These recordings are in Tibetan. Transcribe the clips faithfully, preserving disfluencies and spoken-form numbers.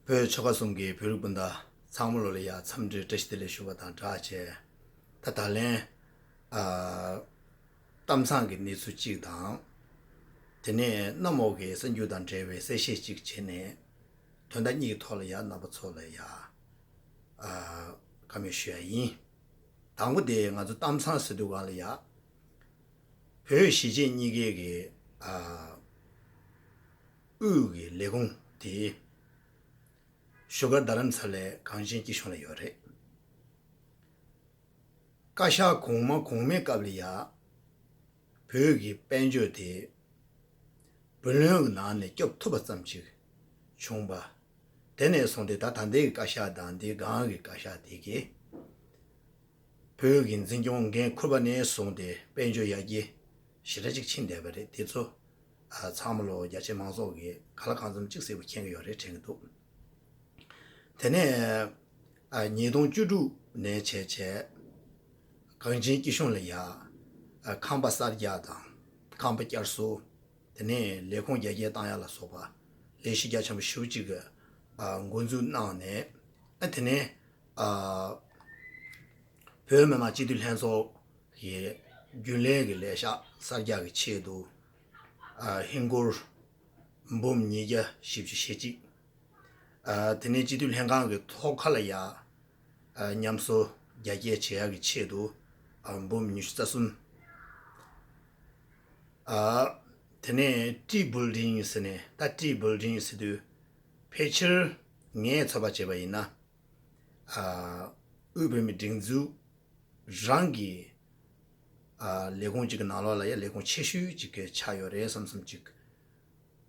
བོད་ཆོལ་ཁ་གསུམ་གྱི་བོད་རིགས་སྤུན་ཟླ་ཚང་མ་ལོ་ལ་ཡ་འཚམས་འདྲི་བཀྲ་ཤིས་བདེ་ལེགས་ཞུ་བ་དང་སྦྲགས་བྱས། ད་ད་ལན་ཨ་གཏམ་བཟང་གི་གནས་ཚུལ་གཅིག་དང་། དེ་ནས་གནམ་འོག་གི་གསར་འགྱུར་དང་འབྲེལ་བའི་གསལ་བཤད་གཅིག་བྱས་ནས། དོན་དག་གཉིས་ཀྱི་ཐོག་ལ་ཡ་རྣམ་པ་ཚོ་ལ་ཡ་ཨ་བཀའ་མོལ་ཞུ་ཡ་ཡིན། དང་པོ་དེ་ང་ཚོ་གཏམ་བཟང་ཟེར་དུས་སྒང་ལ་ཡ། བོད་གཞིས་བྱེས་གཉིས་ཀའི་གི་ཨ་དབུས་ཀྱི་ལས་ཁུངས་དེ་བཞུགས་སྒར་རྡ་རམ་ས་ལའི་གངས་ཅན་སྐྱིད་གཤོངས་ལ་ཡོད་རེད། བཀའ་ཤག་གོང་མ་གོང་མའི་སྐབས་ལ་ཡ། བོད་ཀྱི་དཔལ་འབྱོར་དེ་བུ་ལོན་གྱི་ནང་ནས་སྐྱོབ་ཐུབ་པ་ཙམ་ཅིག་བྱུང་བ། དེ་ནས་བཟུང་སྟེ་ད་ད་ལྟའི་གི་བཀའ་ཤག་དང་འདི་སྒང་གི་བཀའ་ཤག་དེ་གིས་བོད་ཀྱི་འཛིན་སྐྱོང་འགན་འཁུར་བ་ནས་བཟུང་སྟེ་དཔལ་འབྱོར་ཡར་རྒྱས་ཞེ་དྲག་ཅིག་ཕྱིན་བསྡད་པ་རེད། དེ་ཚོ་ཨ་ཚང་མ་ལོ་རྒྱ་ཆེ་མང་ཚོགས་ཀྱིས་གང་ལ་གང་འཚམ་ཅིག་གསལ་པོ་མཁྱེན་གྱི་ཡོད་རེད་དྲན་གྱི་འདུག། དེ་ནས་ཨ་ཉིས་སྟོང་བཅུ་དྲུག་ནས་བྱས་བྱས་གངས་ཅན་སྐྱིད་གཤོངས་ལ་ཡ་ཨ་ཁང་པ་གསར་རྒྱག་དང་ཁང་པ་བསྐྱར་གསོ། དེ་ནས་ལས་ཁུངས་རྒྱ་སྐྱེད་བཏང་ཡ་ལ་སོགས་པ་ལས་གཞི་རྒྱ་ཆེན་པོ་ཞེ་པོ་ཅིག་གི་ཨ་འགོ་འཛུགས་གནང་ནས། ཨ་དེ་ནས་ཨ་བོད་མི་མང་སྤྱི་འཐུས་ལྷན་ཚོགས་ཀྱི་རྒྱུན་ལས་ཀྱི་ལས་ཤག་གསར་རྒྱག་གི་ཆེད་དུ་ཨ་ཧིན་སྒོར་འབུམ་ཉིས་བརྒྱ་བཞི་བཅུ་ཞེ་གཅིག། ཨ་དེ་ནས་སྤྱི་འཐུས་ལྷན་ཁང་གི་ཐོག་ཁ་ལ་ཡ་ཨ་ཉམས་གསོ་རྒྱ་སྐྱེད་བྱེད་ཡག་གི་ཆེད་དུ་ཨ་འབུམ་ཉི་ཤུ་རྩ་གསུམ། ཨ་དེ་ནས་ཏྲི་བིལ་ཌིང་ཟེར་ནས། ད་ཏྲི་བིལ་ཌིང་ཟེར་དུས་ཕལ་ཆེར་ངས་ཚོད་དཔག་བྱས་པ་ཡིན་ན། ཨ་དབུས་བོད་མིའི་སྒྲིག་འཛུགས་རང་གི་ཨ་ལས་ཁུངས་གཅིག་གི་ནང་ལོགས་ལ་ཡ་ལས་ཁུངས་ཆེ་ཤོས་གཅིག་གི་ཆགས་ཡོད་རེད་བསམ་བསམ་གཅིག་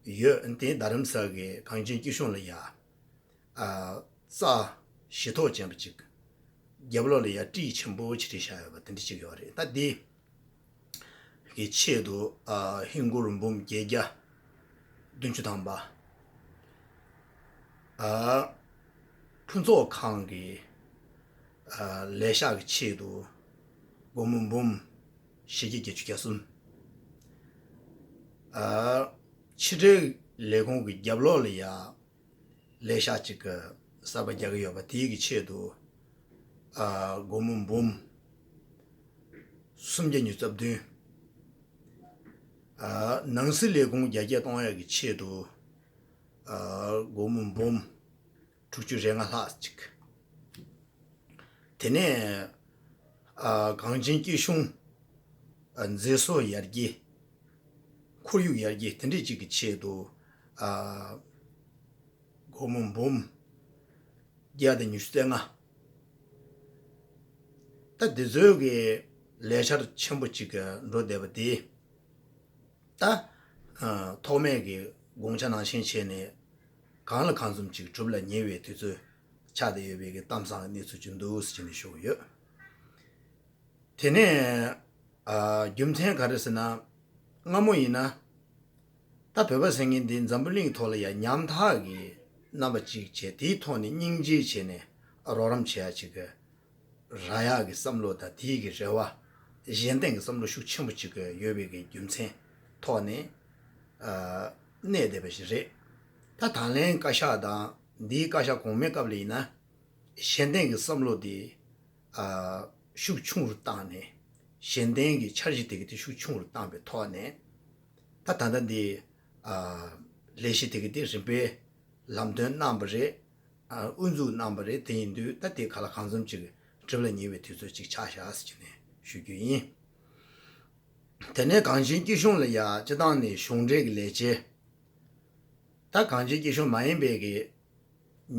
ཡོད། དེ་རྡ་རམ་ས་གི་གངས་ཅན་སྐྱིད་གཤོངས་ལ་ཡ་ཨ་རྩྭ་ཞེ་ཐོག་ཅན་པོ་གཅིག། རྒྱབ་ལོགས་ལ་ཡ་ཏྲི་ཆེན་པོ་ཅིག་བྲིས་བཞག་ཡོད་པ་དེ་འདྲ་གཅིག་ཡོད་རེད། ད་འདི་གི་ཆེད་དུ་ཨ་ཧིན་སྒོར་འབུམ་བརྒྱད་བརྒྱ་བདུན་ཅུ་ཐམ་པ། ཨ་ཕུན་ཚོགས་ཁང་གི་ཨ་ལས་ཤག་གི་ཆེད་དུ་སྒོར་མོ་འབུམ་བཞི་བརྒྱ་བརྒྱད་ཅུ་གྱ་གསུམ། ཨ་ཕྱི་དྲིལ་ལས་ཁུངས་ཀྱི་རྒྱབ་ལོགས་ལ་ཡ་ལས་ཤག་ཅིག་གསར་པ་རྒྱག་གི་ཡོད་པ་དེའི་གི་ཆེད་དུ་ཨ་སྒོར་མོ་འབུམ་སུམ་བརྒྱ་ཉི་ཤུ་རྩ་བདུན། ཨ་ནང་སྲིད་ལས་ཁུངས་རྒྱ་སྐྱེད་གཏོང་ཡག་གི་ཆེད་དུ་ཨ་སྒོར་མོ་འབུམ་དྲུག་ཅུ་རེ་ལྔ་ལྷག་ཅིག། དེ་ནས་ཨ་གངས་ཅན་སྐྱིད་གཤོངས་ཨ་མཛེས་བཟོ་ཡར་རྒྱས། ཁོར་ཡུག་ཡར་རྒྱས་དེ་འདྲས་ཅིག་གི་ཆེད་དུ་ཨ་སྒོར་མོ་འབུམ་བརྒྱ་དང་ཉི་ཤུ་རྩ་ལྔ། ད་འདི་ཚོའི་གི་ལས་འཆར་ཆེན་པོ་ཅིག་གི་འགྲོ་བསྡད་པ་དེ། ད་ཨ་ཐོག་མའི་གི་དགོངས་འཆར་ནང་བཞིན་བྱས་ནས་གང་ལ་གང་འཚམ་ཅིག་སྒྲུབ་ལ་ཉེ་བའི་དུས་ཚོད་ཆགས་བསྡད་ཡོད་པའི་གི་གཏམ་བཟང་གི་གནས་ཚུལ་ཅིག་འདུག་ཟེར་ནས་ཞུ་གི་ཡོད། དེ་ནས་ཨ་རྒྱུ་མཚན་ག་རེ་ཟེར་ན། སྔ་མོ་ཡིན་ན་ད་བོད་པ་ཟེར་མཁན་འདི་འཛམ་བུ་གླིང་ཐོག་ལ་ཡ་ཉམ་ཐག་གི་རྣམ་པ་ཅིག་བྱས། དེའི་ཐོག་ནས་སྙིང་རྗེ་བྱས་ནས་རོགས་རམ་བྱེད་ཡ་ཅིག་གི་རག་ཡག་གི་བསམ་བློ་དང་དེའི་གི་རེ་བ། གཞན་བརྟེན་གྱི་བསམ་བློ་ཤུགས་ཆེན་པོ་ཅིག་ཡོད་པའི་གི་རྒྱུ་མཚན་ཐོག་ནས་ཨ་གནས་བསྡད་པ་ཞིག་རེད། ད་ད་ལན་བཀའ་ཤག་དང་འདིའི་བཀའ་ཤག་གོང་མའི་སྐབས་ལ་ཡིན་ན་གཞན་བརྟེན་གྱི་བསམ་བློ་དེ་ཨ་ཤུགས་ཆུང་རུ་བཏང་ནས། གཞན་བརྟེན་གྱི་འཆར་གཞི་དེ་གི་དེ་ཤུགས་ཆུང་རུ་བཏང་པའི་ཐོག་ནས། ད་ད་ལྟ་འདི་ཨ་ལས་གཞི་དེ་གི་དེ་རིམ་པས་ལམ་སྟོན་གནང་བ་རེད། ཨ་དབུ་འཛུགས་གནང་བ་རེད། དེ་ཡིན་དུས་ད་དེ་ག་ལ་གང་འཚམ་ཅིག་སྒྲུབ་ལ་ཉེ་བའི་དུས་ཚོད་ཅིག་ཆགས་བཞག་ཟེར་གྱི་ནས་ཞུ་རྒྱུ་ཡིན། དེ་ནས་གངས་ཅན་སྐྱིད་གཤོངས་ལ་ཡ་སྤྱི་བཏང་ནས་གཞུང་འབྲེལ་གྱི་ལས་བྱེད། ད་གངས་ཅན་སྐྱིད་གཤོངས་མ་ཡིན་པའི་གི་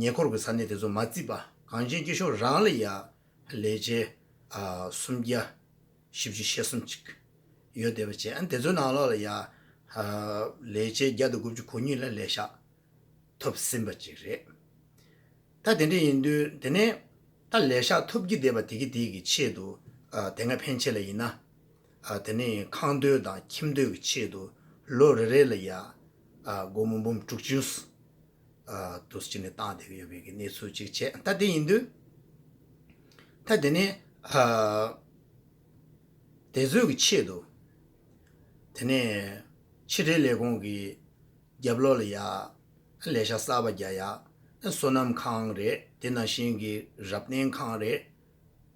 ཉེ་འཁོར་གྱི་ས་གནས་དེ་ཚོ་མ་བརྩིས་པ། གངས་ཅན་སྐྱིད་གཤོངས་རང་ལ་ཡ་ལས་བྱེད་ཨ་སུམ་བརྒྱ་བཞི་བཅུ་ཞེ་གསུམ་ཅིག་ཡོད་བསྡད་པ་བྱས། ཨ་དེ་ཚོའི་ནང་ལོགས་ལ་ཡ་ཨ་ལས་བྱེད་བརྒྱ་དང་དགུ་བཅུ་གོ་གཉིས་ལ་ལས་ཤག་ཐོབ་ཟིན་པ་ཅིག་རེད། ད་དེ་འདྲ་ཡིན་དུས་དེ་ནས་ད་ལས་ཤག་ཐོབ་ཀྱི་བསྡད་པ་དེ་གི་དེ་གི་ཆེད་དུ་ཨ་དེ་སྔ་ཕན་ཆད་ལ་ཡིན་ན་ཨ་དེ་ནས་ཁང་སྡོད་དང་ཁྱིམ་སྡོད་ཀྱི་ཆེད་དུ་ལོ་རེ་རེ་ལ་ཡ་ཨ་སྒོར་མོ་འབུམ་དྲུག་ཅུ་ཨ་དུ་ཅི་ནས་བཏང་བསྡད་ཀྱི་ཡོད་པའི་གི་གནས་ཚུལ་ཅིག་བྱས། ད་དེ་ཡིན་དུས་ད་དེ་ནས་ཨ་དེ་ཚོའི་གི་ཆེད་དུ་དེ་ནས་ཕྱི་དྲིལ་ལས་ཁུངས་ཀྱི་རྒྱབ་ལོགས་ལ་ཡ་ལས་ཤག་གསར་པ་རྒྱག་ཡ། སོ་ནམ་ཁང་རེད། དེ་ནང་བཞིན་གྱི་རབ་གནས་ཁང་རེད།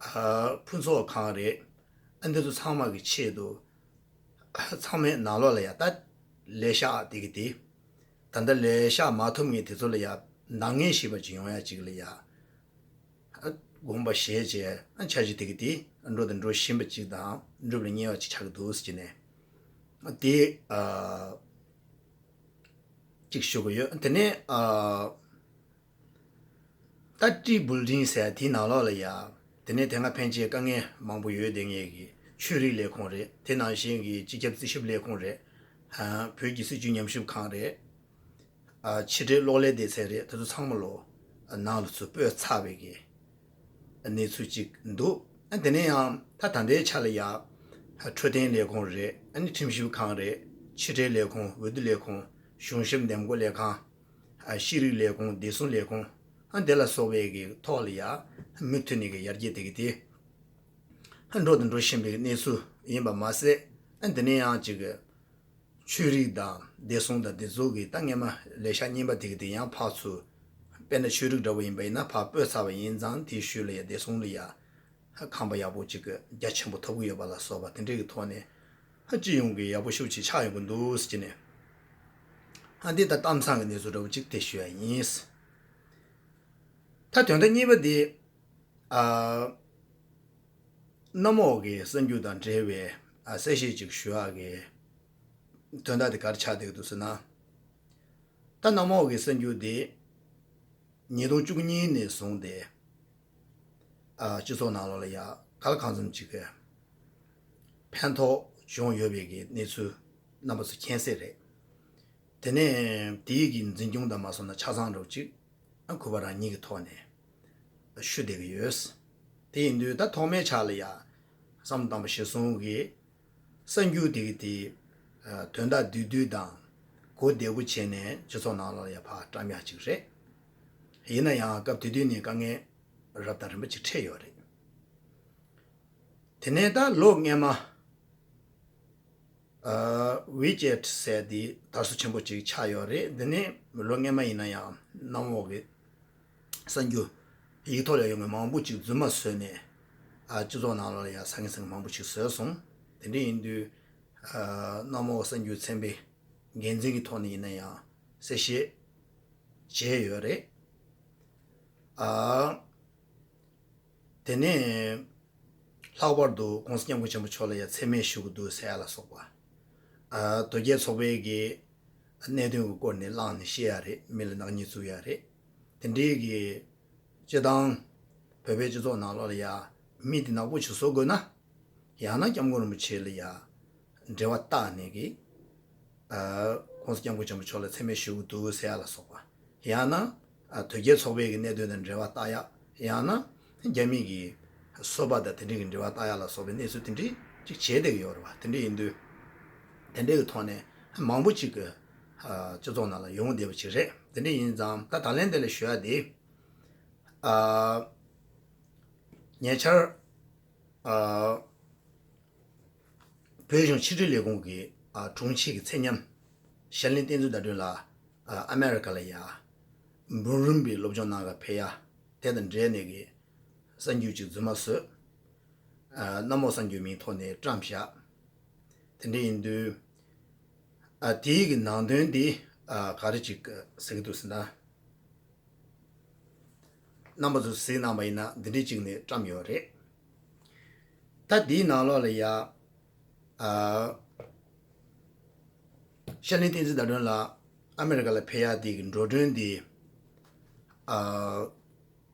ཨ་ཕུན་ཚོགས་ཁང་རེད། ཨ་འདི་ཚོ་ཚང་མ་གི་ཆེད་དུ་ཚང་མའི་ནང་ལོགས་ལ་ཡ་ད་ལས་ཤག་དེ་གི་དེ། ད་ལྟ་ལས་ཤག་མ་ཐོབ་མཁན་དེ་ཚོ་ལ་ཡ་འདང་ངེས་ཤེས་པ་ཅིག་ཡོང་ཡ་ཅིག་ལ་ཡ། དགོངས་པ་བཞེས་བྱས་འཆར་གཞི་དེ་གི་དེ་འགྲོ་དང་འགྲོ་བཞིན་པ་ཅིག་དང་འགྲུབ་ལ་ཉེ་བ་ཅིག་ཆགས་ཀྱི་འདུག་ཟེར་གྱི་ནས། དེ་ཨ་ཅིག་ཞུ་གི་ཡོད། དེ་ནས་ཨ་ཏ་ཏི་བུལ་ཌིང་ཟེར་དེའི་ནང་ལོགས་ལ་ཡ། དེ་ནས་དེ་སྔ་ཕན་ཆད་དཀའ་ངལ་མང་པོ་ཡོད་བསྡད་མཁན་གྱི་ཆོས་རིག་ལས་ཁུངས་རེད། དེ་ནང་བཞིན་གྱི་སྤྱི་ཁྱབ་རྩིས་ཞིབ་ལས་ཁུངས་རེད། ཨ་བོད་ཀྱི་སྲིད་བྱུས་ཉམས་ཞིབ་ཁང་རེད། ཨ་ཕྱི་དྲིལ་གློག་ཀླད་སྡེ་ཚན་རེད། དེ་ཚོ་ཚང་མ་ལོ་ནང་ལ་ཚུར་སྤོས་ཚར་བའི་གི་གནས་ཚུལ་ཅིག་འདུག་ཨ་དེ་ནས་ཡང་ད་ད་ལྟའི་ཆ་ལ་ཡ་འཕྲོད་བསྟེན་ལས་ཁུངས་རེད། ཨ་ནི་ཁྲིམས་ཞིབ་ཁང་རེད། ཕྱི་དྲིལ་ལས་ཁུངས། འོས་བསྡུ་ལས་ཁུངས། གཞུང་ཞབས་འདེམས་བསྐོ་ལས་ཁང་། ཨ་ཤེས་རིག་ལས་ཁུངས། བདེ་སྲུང་ལས་ཁུངས། ཨ་དེ་ལ་སོགས་པའི་གི་ཐོག་ལ་ཡ་མུ་མཐུད་ནས་གི་ཡར་རྒྱས་དེ་གི་དེ་ཨ་འགྲོ་དང་འགྲོ་བཞིན་པའི་གནས་ཚུལ་ཡིན་པ་མ་ཟད། ཨ་དེ་ནས་ཡང་ཅིག་གི་ཆོས་རིག་དང་བདེ་སྲུང་དང་དེ་ཚོ་གི་ད་སྔས་མ་ལས་ཤག་རྙིང་པ་དེ་གི་དེ་ཡང་ཕར་ཚུར། དཔེར་ན་ཆོས་རིག་འདྲ་བོ་ཡིན་པ་ཡིན་ན་ཕར་སྤོས་ཚར་བ་ཡིན་ཙང་དེའི་ཤུལ་ལ་ཡ་བདེ་སྲུང་ལ་ཡ་ཁང་པ་ཡག་པོ་ཅིག་གི་རྒྱ་ཆེན་པོ་ཐོབ་གི་ཡོད་པ་ལ་སོགས་པ་དེ་འདྲའི་གི་ཐོག་ནས་ཧ་སྤྱི་ཡོངས་ཀྱི་ཡག་པོ་ཤུགས་ཆེ་ཆགས་ཡོང་གི་འདུག་ཟེར་གྱི་ནས། ཧ་འདི་ད་གཏམ་བཟང་གི་གནས་ཚུལ་འདྲ་བོ་ཅིག་དེ་ཞུ་ཡ་ཡིན། ད་དོན་དག་གཉིས་པ་འདི། ཨ། གནམ་འོག་གི་གསར་འགྱུར་དང་འབྲེལ་བའི་ཨ་གསལ་བཤད་ཅིག་ཞུ་ཡག་གི་དོན་དག་དེ་ག་རེ་ཆགས་བསྡད་ཀྱི་འདུག་ཟེར་ན། ད་གནམ་འོག་གི་གསར་འགྱུར་དེ་ཉིས་སྟོང་བཅུ་གཉིས་ནས་བཟུང་སྟེ་ཨ་སྤྱི་ཚོགས་ནང་ལོགས་ལ་ཡ་ག་ལ་གང་འཚམ་ཅིག་གི་ཕན་ཐོགས་བྱུང་ཡོད་པའི་གི་གནས་ཚུལ་རྣམ་པ་ཚོ་མཁྱེན་གསལ་རེད། དེ་ནས་དེའི་གི་འཛིན་སྐྱོང་དང་མ་སོང་ན་ཆ་ཚང་འདྲ་བོ་ཅིག་ཨ་གུས་པ་རང་ཉིད་ཀྱི་ཐོག་ནས་ཞུ་བསྡད་ཀྱི་ཡོད། དེ་ཡིན་དུས་ད་ཐོག་མའི་ཆ་ལ་ཡ་བསམ་བློ་བཏང་བ་གཞིར་བཟུང་གི་གསར་འགྱུར་དེ་གི་དེ་ཨ་དོན་དག་བསྡུས་བསྡུས་དང་གོ་བདེ་པོ་བྱས་ནས་སྤྱི་ཚོགས་ནང་ལོགས་ལ་ཡ་ཕར་བཀྲམ་ཡག་ཅིག་རེད། ཡིན་ན་ཡང་སྐབས་དེ་དུས་ནས་དཀའ་ངལ་རབ་དང་རིམ་པ་ཅིག་འཕྲད་ཡོད་རེད། དེ་ནས་ད་ལོ་སྔས་མ། ཨ་ཝི་ཅེཊ་ཟེར་དེ་དར་སྲོལ་ཆེན་པོ་ཅིག་ཆགས་ཡོད་རེད། འདི་ནི་ལོ་སྔས་མ་ཡིན་ན་ཡང་གནམ་འོག་གི་གསར་འགྱུར་ཡིག་ཐོག་ལ་ཡོང་མཁན་མང་པོ་ཅིག་རྫུན་མ་བཟོས་ནས་ཨ་སྤྱི་ཚོགས་ནང་ལོགས་ལ་ཡང་ཟང་ངེ་ཟིང་ངེ་མང་པོ་ཅིག་བཟོས་སོང་། དེ་འདྲ་ཡིན་དུས་ཨ་གནམ་འོག་གསར་འགྱུར་ཚན་པའི་འགན་འཛིན་གྱི་ཐོག་ནས་ཡིན་ན་ཡང་གསལ་བཤད་བྱས་ཡོད་རེད། ཨ། དེ་ནས་ལྷག་པར་དུ་༸གོང་ས་༸སྐྱབས་མགོན་ཆེན་པོ་མཆོག་ལ་ཡང་མཚན་སྨད་ཞུ་གི་འདུག་ཟེར་ཡ་ལ་སོགས་པ། ཨ་དོལ་རྒྱལ་ཚོགས་པའི་གི་གནད་དོན་གྱི་སྐོར་ནས་བླངས་ནས་བཤད་ཡ་རེད། མི་ལ་ནག་ཉེས་བཙུགས་ཡ་རེད། དེ་འདྲའི་གི་སྤྱི་བཏང་བོད་པའི་སྤྱི་ཚོགས་ནང་ལོགས་ལ་ཡ་མི་དེ་ནག་པོ་ཞིག་བཟོ་དགོས་ན། ཡང་ན་༸སྐྱབས་མགོན་རིན་པོ་ཆེ་ལ་ཡ་འབྲེལ་བ་བཏགས་ནས་ཀྱི་ཨ་༸གོང་ས་༸སྐྱབས་མགོན་ཆེན་པོ་མཆོག་ལ་མཚན་སྨད་ཞུ་གི་འདུག་ཟེར་ཡ་ལ་སོགས་པ། ཡང་ན་ཨ་དོལ་རྒྱལ་ཚོགས་པའི་གི་གནད་དོན་དང་འབྲེལ་བ་བཏགས་ཡ། ཡང་ན་རྒྱ་མི་གི་སོ་པ་དང་དེ་འདྲའི་གི་འབྲེལ་བ་བཏགས་ཡ་ལ་སོགས་པའི་གནས་ཚུལ་དེ་འདྲའི་ཅིག་བྱས་བསྡད་ཀྱི་ཡོད་རེད་བ། དེ་འདྲ་ཡིན་དུས་དེ་འདྲའི་གི་ཐོག་ནས་མང་པོ་ཅིག་གི་ཨ་སྤྱི་ཚོགས་ནང་ལ་ཡོང་བསྡད་པ་ཅིག་རེད། དེ་འདྲ་ཡིན་ཙང་ད་ད་ལན་དེ་ལ་ཞུ་ཡ་དེ། ཨ་ཉེ་ཆར། ཨ་བོད་གཞུང་ཕྱི་དྲིལ་ལས་ཁུངས་ཀྱི་ཨ་དྲུང་ཆེ་གི་ཚེ་ཉམས་ཤར་གླིང་བསྟན་འཛིན་ཟླ་སྒྲོན་ལགས་ཨ་ཨ་མེ་རི་ཀ་ལ་ཡ་འབུམ་རམས་པའི་སློབ་སྦྱོང་གནང་ག་ཕེབས་ཡ་དེ་དང་འབྲེལ་ནས་ཀྱི་གསར་འགྱུར་ཅིག་རྫུན་མ་བཟོས། ཨ་གནམ་འོག་གསར་འགྱུར་མིང་ཐོག་ནས་བཀྲམ་བཞག་དེ་འདྲ་ཡིན་དུས་ཨ་དེའི་གི་ནང་དོན་འདི་ཨ་ག་རེ་ཅིག་ཟེར་གི་འདུག་ཟེར་ན། རྣམ་པ་ཚོས་གཟིགས་གནང་པ་ཡིན་ན་འདི་འདྲའི་ཅིག་ནས་བཀྲམ་ཡོད་རེད། ད་འདིའི་ནང་ལོགས་ལ་ཡ། ཨ་ཤར་གླིང་བསྟན་འཛིན་ཟླ་སྒྲོན་ལགས་ཨ་མེ་རི་ཀ་ལ་ཕེབས་ཡག་དེ་གི་འགྲོ་གྲོན་དེ། ཨ་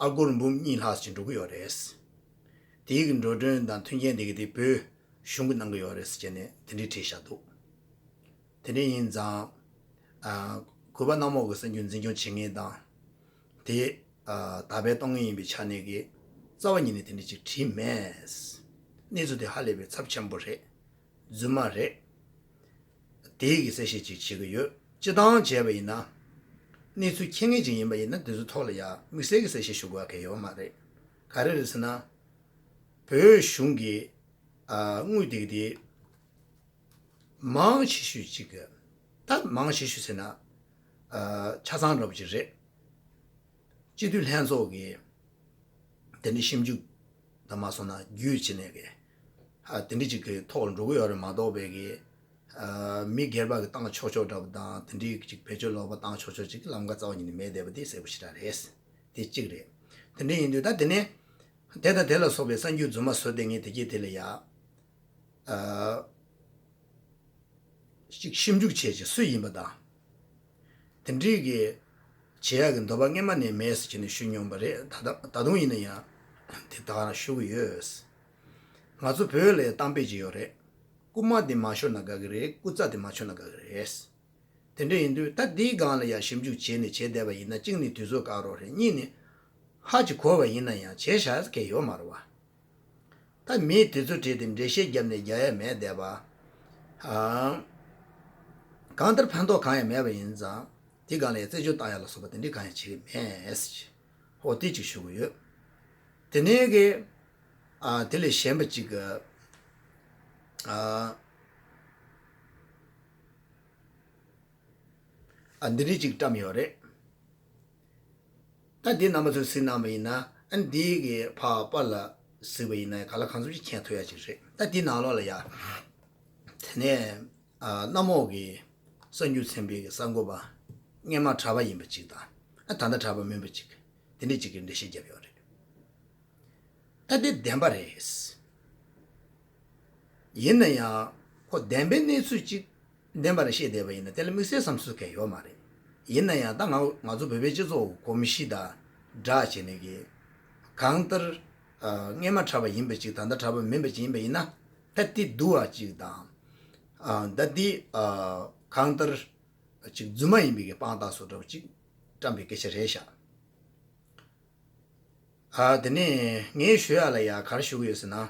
ཨ་སྒོར་འབུམ་གཉིས་ལྷག་ཅིག་འགྲོ་གི་ཡོད་རེད། དེའི་གི་འགྲོ་གྲོན་དང་མཐུན་རྐྱེན་དེ་གི་དེ་བོད་གཞུང་གི་གནང་གི་ཡོད་རེད་ཟེར་བྱས་ནས་དེ་འདྲའི་བྲིས་བཞག་འདུག་དེ་འདྲ་ཡིན་ཙང་། ཨ་གུས་པ་གནམ་འོག་གི་གསར་འགྱུར་འཛིན་སྐྱོང་བྱེད་མཁན་དང་། དེ་ཨ་དར་སྤེལ་གཏོང་མཁན་ཡིན་པའི་ཆ་ནས་ཀྱི་རྩ་བ་ཉིད་ནས་དེ་འདྲ་ཅིག་བྲིས་མེད། གནས་ཚུལ་དེ་ཧ་ལས་པའི་ཚབས་ཆེན་པོ་རེད། རྫུན་མ་རེད། དེའི་གི་གསལ་བཤད་ཅིག་བྱེད་ཀྱི་ཡོད། སྤྱི་བཏང་བྱས་པ་ཡིན་ན། གནས་ཚུལ་མཁྱེན་མཁན་ཅིག་ཡིན་པ་ཡིན་ན་དེ་ཚོའི་ཐོག་ལ་ཡ་དམིགས་བསལ་གྱི་གསལ་བཤད་ཞུ་དགོས་ཡ་གང་ཡོད་མ་རེད། ག་རེ་རེད་ཟེར་ན། བོད་གཞུང་གི་ཨ་དངུལ་དེ་གི་དེ། མང་ཆེ་ཤོས་ཅིག་གི། ད་མང་ཆེ་ཤོས་ཟེར་ན། ཨ་ཆ་ཚང་འདྲ་པོ་ཅིག་རེད། སྤྱི་འཐུས་ལྷན་ཚོགས་ཀྱི་དེ་འདྲའི་ཞིབ་འཇུག་དང་མ་སོང་ན་བརྒྱུད་བྱས་ནས་ཀྱི་ཨ་དེ་འདྲ་ཅིག་གི་ཐོག་ལ་འགྲོ་གི་ཡོད་རེད་མ་གཏོགས་པའི་གི་ཨ་མི་སྒེར་པ་གི་བཏང་ཆོག་ཆོག་འདྲ་པོ་དང་དེ་འདྲའི་ཅིག་བེད་སྤྱོད་ལོག་པ་བཏང་ཆོག་ཆོག་ཅིག་གི་ལམ་ཁ་རྩ་བ་ཉིད་ནས་མེད་བསྡད་པ་དེ་གསལ་པོ་ཞེ་དྲག་རེད། དེ་གཅིག་རེད། དེ་འདྲ་ཡིན་དུས་ད་དེ་ནས་དེ་དང་དེ་ལ་སོགས་པའི་གསར་འགྱུར་རྫུན་མ་བཟོས་བསྡད་མཁན་དེ་གྱད་དེ་ལ་ཡ། ཨ། ཅིག་ཞིབ་འཇུག་བྱས་ཀྱི་སུ་ཡིན་པ་དང་། དེ་འདྲའི་གི་བྱེད་ཡག་གི་འདོད་པ་སྔོན་མ་ནས་མེད་ཟེར་བྱས་ནས་ཞུས་མྱོང་པ་རེད། ད་ད་ད་དུང་ཡིན་ན་ཡང་དེ་ད་ག་རང་ཞུ་གི་ཡོད། ང་ཚོ་བོད་ལ་གཏམ་དཔེ་ཅིག་ཡོད་རེད། རྐུན་མ་དེ་མ་ཤོར་ན་དགའ་གི་རེད། རྐུ་རྩྭ་དེ་མ་ཆོད་ན་དགའ་གི་རེད། དེ་འདྲ་ཡིན་དུས་ད་འདིའི་སྒང་ལ་ཡང་ཞིབ་འཇུག་བྱས་ནས་བྱས་བསྡད་པ་ཡིན་ན་གཅིག་ནས་དུས་ཚོད་བཀག་རོགས་རེད། གཉིས་ནས་ཧ་ཅིག་གོ་བ་ཡིན་ན་ཡང་བྱས་བཞག་ས་གང་ཡང་ཡོད་མ་རེད་བ། ད་མིས་དུས་ཚོད་བྲིས་ཏེ་འགྲེལ་བཤད་བརྒྱབ་ནས་རྒྱག་ཡ་མེད་བསྡད་པ། ཨང་། གང་ལྟར་ཕན་ཐོགས་གང་ཡང་མེད་པ་ཡིན་ཙང་དེ་སྒང་ལ་ཡང་རྩད་གཅོད་བཏང་ཡ་ལ་སོགས་པ་དེ་འདྲའི་གང་ཡང་བྱེད་ཀྱི་མེད། ཧོ་དེ་གཅིག་ཞུ་གི་ཡོད། དེ་ནས་གི། ཨ་དེ་ལས་གཞན་པ་གཅིག་གི། ཨ། ཨ་འདི་འདྲ་ཅིག་བཀྲམ་ཡོད་རེད། ད་འདི་རྣམ་པ་ཚོས་གཟིགས་གནང་བ་ཡིན་ན་ཨ་འདི་གི་ཕར་པར་ལ་གཟིགས་པ་ཡིན་ན་ག་ལ་གང་འཚམ་ཅིག་མཁྱེན་ཐུབ་ཡ་ཅིག་རེད། ད་འདི་ནང་ལོགས་ལ་ཡ། དེ་ནས་ཨ་གནམ་འོག་གི་གསར་འགྱུར་ཚན་པའི་གི་གསར་འགོད་པ་སྔས་མ་གྲྭ་པ་ཡིན་པ་ཅིག་དང་ཨ་ད་ལྟ་གྲྭ་པ་མིན་པ་ཅིག་དེ་འདྲ་ཅིག་གིས་འགྲེལ་བཤད་བརྒྱབ་ཡོད་རེད། ད་དེ་བདེན་པ་རེད། ཡིན་ན་ཡང་ཁོ་བདེན་པའི་གནས་ཚུལ་ཅིག་བདེན་པ་རེད་བཤད་བསྡད་པ་ཡིན་ན་དེ་ལ་དམིགས་བསལ་བསམ་ཚུལ་གང་ཡོད་མ་རེད། ཡིན་ན་ཡང་ད་ང་ང་ཚོ་བོད་པའི་སྤྱི་ཚོགས་གོམས་གཤིས་དང་སྦྲགས་བྱས་ནས་ཀྱི་གང་ལྟར་ཨ་སྔས་མ་གྲྭ་པ་ཡིན་པ་ཅིག་ད་ལྟ་གྲྭ་པ་མིན་པ་ཅིག་ཡིན་པ་ཡིན་ན་ད་དེ་སྡུག་པ་ཅིག་དང་ཨ་ད་དེ་ཨ་གང་ལྟར་ཅིག་རྫུན་མ་ཡིན་པའི་གི་དཔང་རྟགས་བཟོ་འདྲ་པོ་ཅིག་བཀྲམ་པའི་སྐད་ཆ་རེད་ཤག་ཨ་དེ་ནས་ངས་ཞུ་ཡ་ལ་ཡ་ག་རེ་ཞུ་གི་ཡོད་ཟེར་ན།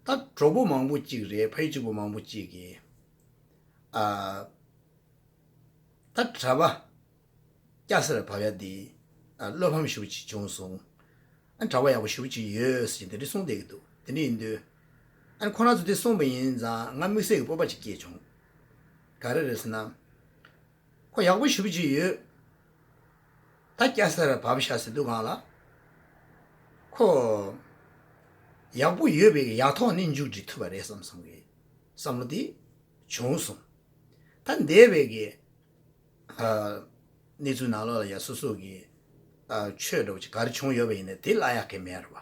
ད་གྲོགས་པོ་མང་པོ་གཅིག་རེད། ཕ་ཡུལ་གཅིག་པོ་མང་པོ་གཅིག་གིས་ཨ་ད་གྲྭ་པ་སྐྱ་སེར་བབས་ཡ་དེ་ཨ་བློ་ཕམ་ཞེ་པོ་ཅིག་བྱུང་སོང་། ཨ་གྲྭ་པ་ཡག་པོ་ཞེ་པོ་ཅིག་ཡོད་ཟེར་དེ་འདྲ་གསུངས་བསྡད་ཀྱི་འདུག་དེ་འདྲ་ཡིན་དུས་ཨ་ཁོ་རང་ཚོ་དེ་གསུངས་པ་ཡིན་ཙང་ང་དམིགས་བསལ་གྱི་སྤོབས་པ་ཅིག་སྐྱེས་བྱུང་། ག་རེ་རེད་ཟེར་ན། ཁོ་ཡག་པོ་ཞེ་པོ་ཅིག་ཡོད། ད་སྐྱ་སེར་བབས་ཤག་ཟེར་དུས་སྒང་ལ། ཁོ་ཡག་པོ་ཡོད་པའི་ཡག་ཐོག་ནས་མཇུག་སྒྲིལ་ཐུབ་པ་རེད་བསམ་བསམ་གི་བསམ་བློ་དེ་བྱུང་སོང་། ད་འདས་པའི་གི་ཨ་གནས་ཚུལ་ནང་ལོགས་ལ་ཡ་སོ་སོ་གི་ཨ་ཆོས་འདྲ་བོ་ཅིག་ག་རེ་བྱུང་ཡོད་པ་ཡིན་ན་དེ་བརླག་ཡག་གི་མེད་རེད་བ།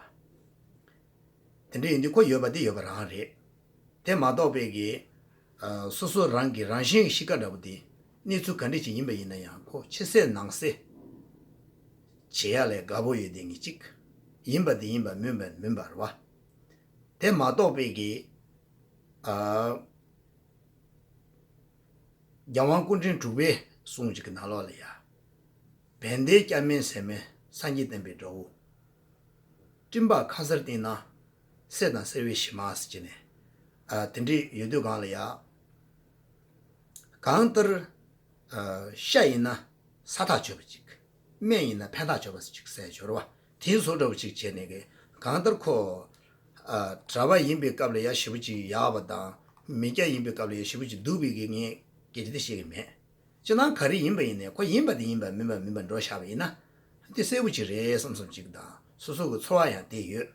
དེ་འདྲ་ཡིན་དུས་ཁོ་ཡོད་པ་དེ་ཡོད་པ་རང་རེད། དེ་མ་གཏོགས་པའི་གི་ཨ་སོ་སོ་རང་གི་རང་བཞིན་གྱི་གཤིས་ཀ་འདྲ་པོ་དེ་གནས་ཚུལ་ག་འདྲ་ཅིག་ཡིན་པ་ཡིན་ན་ཡང་ཁོ་ཕྱི་གསལ་ནང་གསལ་བྱེད་ཡ་ལ་དགའ་པོ་ཡོད་དེ་ངེས་གཅིག་ཡིན་པ་དེ་ཡིན་པ་མིན་པ་མིན་པ་རེད་བ། དེ་མ་གཏོགས་པའི་གི་ཨ་རྒྱལ་དབང་སྐུ་ཕྲེང་དྲུག་པའི་གསུང་ཅིག་གི་ནང་ལོགས་ལ་ཡ། བན་དེ་སྐྱ་སྨན་ཟེར་མི་སངས་རྒྱས་བསྟན་པའི་དགྲ་བོ། སྤྲིན་པ་ཁ་སར་བསྟན་ན་གསེར་དང་གསེར་བའི་གཞི་མ་ཟེར་གྱི་ནས། ཨ་དེ་འདྲས་ཡོད་དུས་སྒང་ལ་ཡ། གང་ལྟར་ཨ་ཤ་ཡིན་ན་ས་ཐག་ཆོད་པ་ཅིག་སྨན་ཡིན་ན་ཕན་ཐག་ཆོད་པ་ཅིག་ཟེར་སྦྱོར་བ་དེ་བཟོ་འདྲ་བོ་ཅིག་བྱས་ནས་གི་གང་ལྟར་ཁོ་ཨ་གྲྭ་པ་ཡིན་པའི་སྐབས་ལ་ཡ་ཞེ་པོ་ཅིག་ཡག་པ་དང་མི་སྐྱ་ཡིན་པའི་སྐབས་ལ་ཡ་ཞེ་པོ་ཅིག་སྡུག་པའི་གི་ངས་སྐད་ཆ་དེ་བཤད་གི་མེད། སྤྱིར་བཏང་ག་རེ་ཡིན་པ་ཡིན་ནའི་ཁོ་ཡིན་པ་དེ་ཡིན་པ་མིན་པ་མིན་པ་འགྲོ་བཞག་པ་ཡིན་ན་དེ་གསལ་པོ་ཅིག་རེད་བསམ་བསམ་ཅིག་དང་སོ་སོ་གི་ཚོར་བ་ཡང་དེ་ཡོད།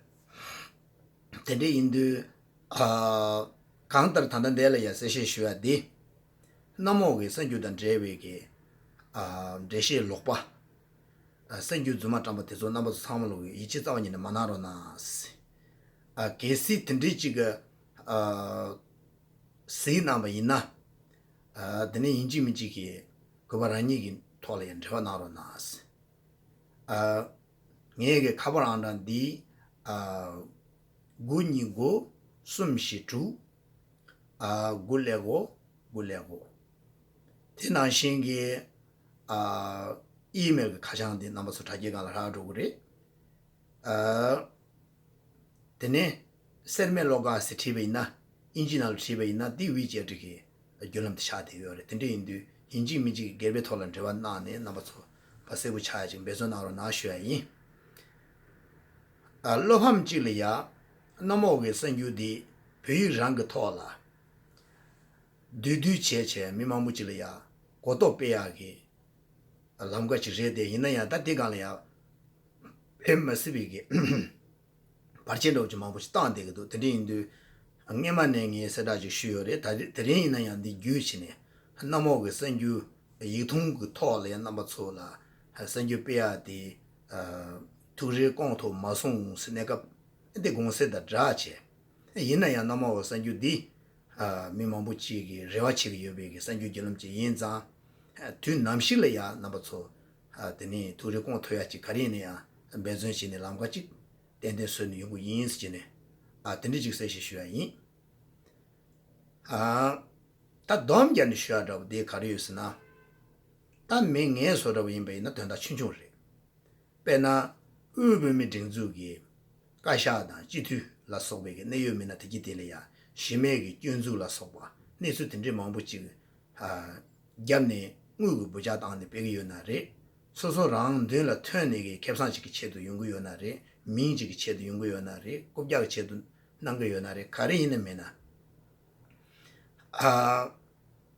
དེ་འདྲ་ཡིན་དུས་ཨ་གང་ལྟར་ད་ལྟ་འདས་ལ་ཡང་གསལ་བཤད་ཞུ་ཡ་དེ་གནམ་འོག་གི་གསར་འགྱུར་དང་འབྲེལ་བའི་གི་ཨ་འགྲེལ་བཤད་ལོག་པ་ཨ་གསར་འགྱུར་རྫུན་མ་བཀྲམ་པ་དེ་ཚོ་རྣམ་པ་ཚོ་ཚང་མ་ལོག་གི་ཡིད་ཆེས་རྩ་བ་ཉིད་ནས་མ་གནང་རོགས་གནང་། ཨ་གལ་སྲིད་དེ་འདྲའི་ཅིག་གི་ཨ་གཟིགས་གནང་བ་ཡིན་ན། ཨ་དེ་ནས་ཡིན་གཅིག་མིན་གཅིག་གིས་གུས་པ་རང་ཉིད་ཀྱི་ཐོག་ལ་ཡང་འབྲེལ་བ་གནང་རོགས་གནང་། ཨ་ངའི་གི་ཁ་པར་ཨང་གྲངས་འདི་ཨ་དགུ་གཉིས་དགུ་གསུམ་བཞི་དྲུག་ཨ་དགུ་ཀླད་ཀོར་དགུ་ཀླད་ཀོར། དེ་ནང་བཞིན་གྱི་ཨ་ཨི་མེལ་གྱི་ཁ་བྱང་འདི་རྣམ་པ་ཚོ་དྲ་རྒྱའི་སྒང་ལ་རག་འགྲོ་གི་རེད། ཨ་དེ་ནས་སེར་སྨད་བློ་དགའ་ཟེར་བྲིས་པ་ཡིན་ན་ཨིན་ཇི་ནང་ལ་བྲིས་པ་ཡིན་ན་འདི་ཝི་ཅེ་ཊི་གི་བརྒྱུད་ལམ་དེ་ཆགས་བསྡད་ཡོད་རེད། དེ་འདྲ་ཡིན་དུས་ཡིན་གཅིག་མིན་གཅིག་གི་སྒེར་པའི་ཐོག་ལ་འབྲེལ་བ་གནང་ནས་རྣམ་པ་ཚོ་ཕར་གསལ་པོ་ཆགས་ཡ་ཅིག་འབད་བརྩོན་གནང་རོགས་གནང་ཞུ་ཡ་ཡིན། ཨ་བློ་ཕམ་གཅིག་ལ་ཡ་གནམ་འོག་གི་གསར་འགྱུར་འདི་བོད་ཡིག་རང་གི་ཐོག་ལ་བསྡུས་བསྡུས་བྱས་བྱས་མི་མང་པོ་གཅིག་ལ་ཡ་གོ་རྟོགས་སྤེལ་ཡག་གི་ ལམ་ཀ་ཅིག་རེད་དེ། ཡིན་ན་ཡང་ད་དེ་སྒང་ལ་ཡང་ཕེབས་མ་སྲིད་པའི་གི་བར་ཆད་འདྲ་བོ་ཅིག་མང་པོ་ཞིག་བཏང་བསྡད་ཀྱི་འདུག་དེ་འདྲ་ཡིན་དུས་སྔས་མ་ནས་ངས་གསལ་བསྒྲགས་ཅིག་ཞུས་ཡོད་རེད། ད་དེ་རིང་ཡིན་ན་ཡང་འདི་བརྒྱུད་བྱས་ནས་གནམ་འོག་གི་གསར་འགྱུར་ཡིག་ཐུང་གི་ཐོག་ལ་ཡང་རྣམ་པ་ཚོ་ལ་གསར་འགྱུར་སྤེལ་ཡག་དེ་ཐུགས་རེ་སྐོང་ཐུབ་མ་སོང་ཟེར། གནས་སྐབས་འདི་དགོངས་སེལ་དང་སྦྲགས་བྱས། ཡིན་ན་ཡང་གནམ་འོག་གསར་འགྱུར་འདི་ཨ་མི་མང་པོ་ཅིག་གིས་རེ་བ་བྱེད་ཀྱི་ཡོད་པའི་གི་གསར་འགྱུར་བརྒྱུད་ལམ་ཅིག་ཡིན་ཙང་། ཨ་དུས་ནམ་ཞིག་ལ་ཡང་རྣམ་པ་ཚོ་ཨ་དེ་ནས་ཐུགས་རེ་སྐོང་ཐུབ་ཡ་ཅིག་ག་རེ་ཡིན་ན་ཡང་འབད་བརྩོན་བྱས་ནས་ལམ་ཁ་ཅིག་ཏན་ཏན་བཟོས་ནས་ཡོང་གི་ཡིན་ཟེར་བྱས་ནས། ཨ་དེ་འདྲ་ཅིག་གསལ་བཤད་ཞུ་ཡ་ཡིན། ཨ་ད་སྡོམ་རྒྱག་ནས་ཞུ་ཡ་འདྲ་བོ་དེ་ག་རེ་ཡོད་ཟེར་ན། ད་མི་ངན་བཟོ་འདྲ་བོ་ཡིན་པ་ཡིན་ན་དོན་དག་ཆུང་ཆུང་རེད། དཔེར་ན། དབུས་བོད་མིའི་སྒྲིག་འཛུགས་ཀྱི་བཀའ་ཤག་དང་སྤྱི་འཐུས་ལ་སོགས་པའི་གི་གནད་ཡོད་མི་སྣ་དེ་གྱིས་དེ་ལ་ཡང་གཞི་མེད་ཀྱི་སྐྱོན་འཛུགས་ལ་སོགས་པ་གནས་ཚུལ་དེ་འདྲའི་མང་པོ་ཅིག་ཨ་བརྒྱབ་ནས་དངུལ་གྱི་འབུལ་ཕྱག་བཏང་ནས་སྤེལ་གྱི་ཡོད་ན་རེད། སོ་སོ་རང་མདུན་ལ་ཐོན་ནས་ཀྱི་ཁེ་བཟང་ཅིག་གི་ཆེད་དུ་ཡོང་གི་ཡོད་ན་རེད། མིང་ཅིག་གི་ཆེད་དུ་ཡོང་གི་ཡོད་ན་རེད། རྐུབ་བཀྱག་གི་ཆེད་དུ་གནང་གི་ཡོད་ན་རེད། ག་རེ་ཡིན་ན་མིན་ན། ཨ་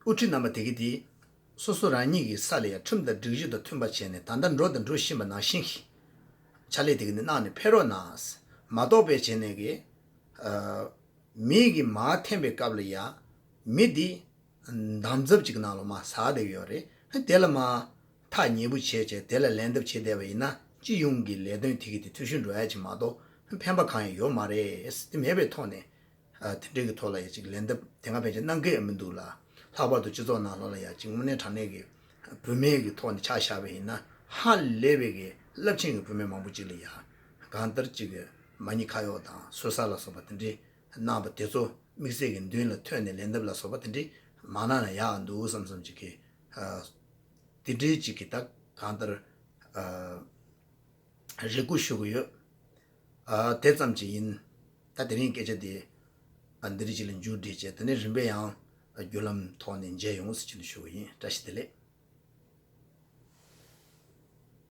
དབུ་ཁྲིད་རྣམ་པ་དེ་གི་དེ་སོ་སོ་རང་ཉིད་ཀྱི་ས་ལ་ཡང་ཁྲིམས་དང་སྒྲིག་གཞི་དང་མཐུན་པ་བྱས་ནས་ད་ལྟ་འགྲོ་དང་འགྲོ་བཞིན་པ་ནང་བཞིན་གྱི་ཕྱག་ལས་དེ་གི་ནི་གནང་ནས་ཕེབས་རོགས་གནང་། མ་གཏོགས་པའི་བྱས་ནས་ཀྱི་ཨ་མི་གི་མར་འཐེན་པའི་སྐབས་ལ་ཡང་མི་འདི་འདམ་རྫབ་ཅིག་ནང་ལ་མར་ཟག་བསྡད་ཡོད་རེད། དེ་ལ་མར་ཐག་ཉེ་པོ་བྱས་བྱས་དེ་ལ་ལན་འདེབས་བྱེད་བསྡད་པ་ཡིན་ན་སྤྱི་ཡོངས་ཀྱི་ལས་དོན་དེ་གི་དེ་འཐུས་ཤོར་འགྲོ་ཡ་ཅིག་མ་གཏོགས་ཕན་པ་གང་ཡང་ཡོད་མ་རེད། དེ་མེད་པའི་ཐོག་ནས། ཨ་དེ་འདྲའི་གི་ཐོག་ལ་ཡ་ཅིག་ལན་འདེབས་དེ་སྔ་ཕན་ཆད་གནང་གི་ཡ་མི་འདུག་ལ། ལྷག་པར་དུ་སྤྱི་ཚོགས་ནང་ལོགས་ལ་ཡ་ཅིག་དངོས་གནས་དྲང་གནས་ཀྱི་བུད་མེད་ཀྱི་ཐོག་ནས་ཆ་བཞག་པ་ཡིན་ན་ཧ་ལས་པའི་གི་རླབས་ཆེན་གྱི་བུད་མེད་མང་པོ་ཅིག་ལ་ཡ་གང་ལྟར་ཅིག་གི་མ་ཉེས་ཁ་གཡོགས་དང་གསོད་ས་ལ་སོགས་པ་དེ་འདྲའི་གནང་བ་དེ་ཚོ་དམིགས་བསལ་གྱི་མདུན་ལ་ཐོན་ནས་ལན་འདེབས་ལ་སོགས་པ་དེ་འདྲའི་མ་གནང་ན་ཡག་འདུག་བསམ་བསམ་ཅིག་གི་ཨ་དེ་འདྲའི་ཅིག་གི་ད་གང་ལྟར་ཨ། རེ་སྐུལ་ཞུ་གི་ཡོད། ཨ་དེ་ཙམ་གྱིས་ཡིན། ད་དེ་རིང་སྐད་ཆ་དེ་ཨ་འདི་རིགས་ཅིག་ལ་མཇུག་སྒྲིལ་བྱས། དེ་ནས་རིམ་པས་ཡང་བརྒྱུད་ལམ་ཐོག་ནས་མཇལ་ཡོང་ཟེར་གྱི་འདུག་ཞུ་གི་ཡིན། བཀྲ་ཤིས་བདེ་ལེགས།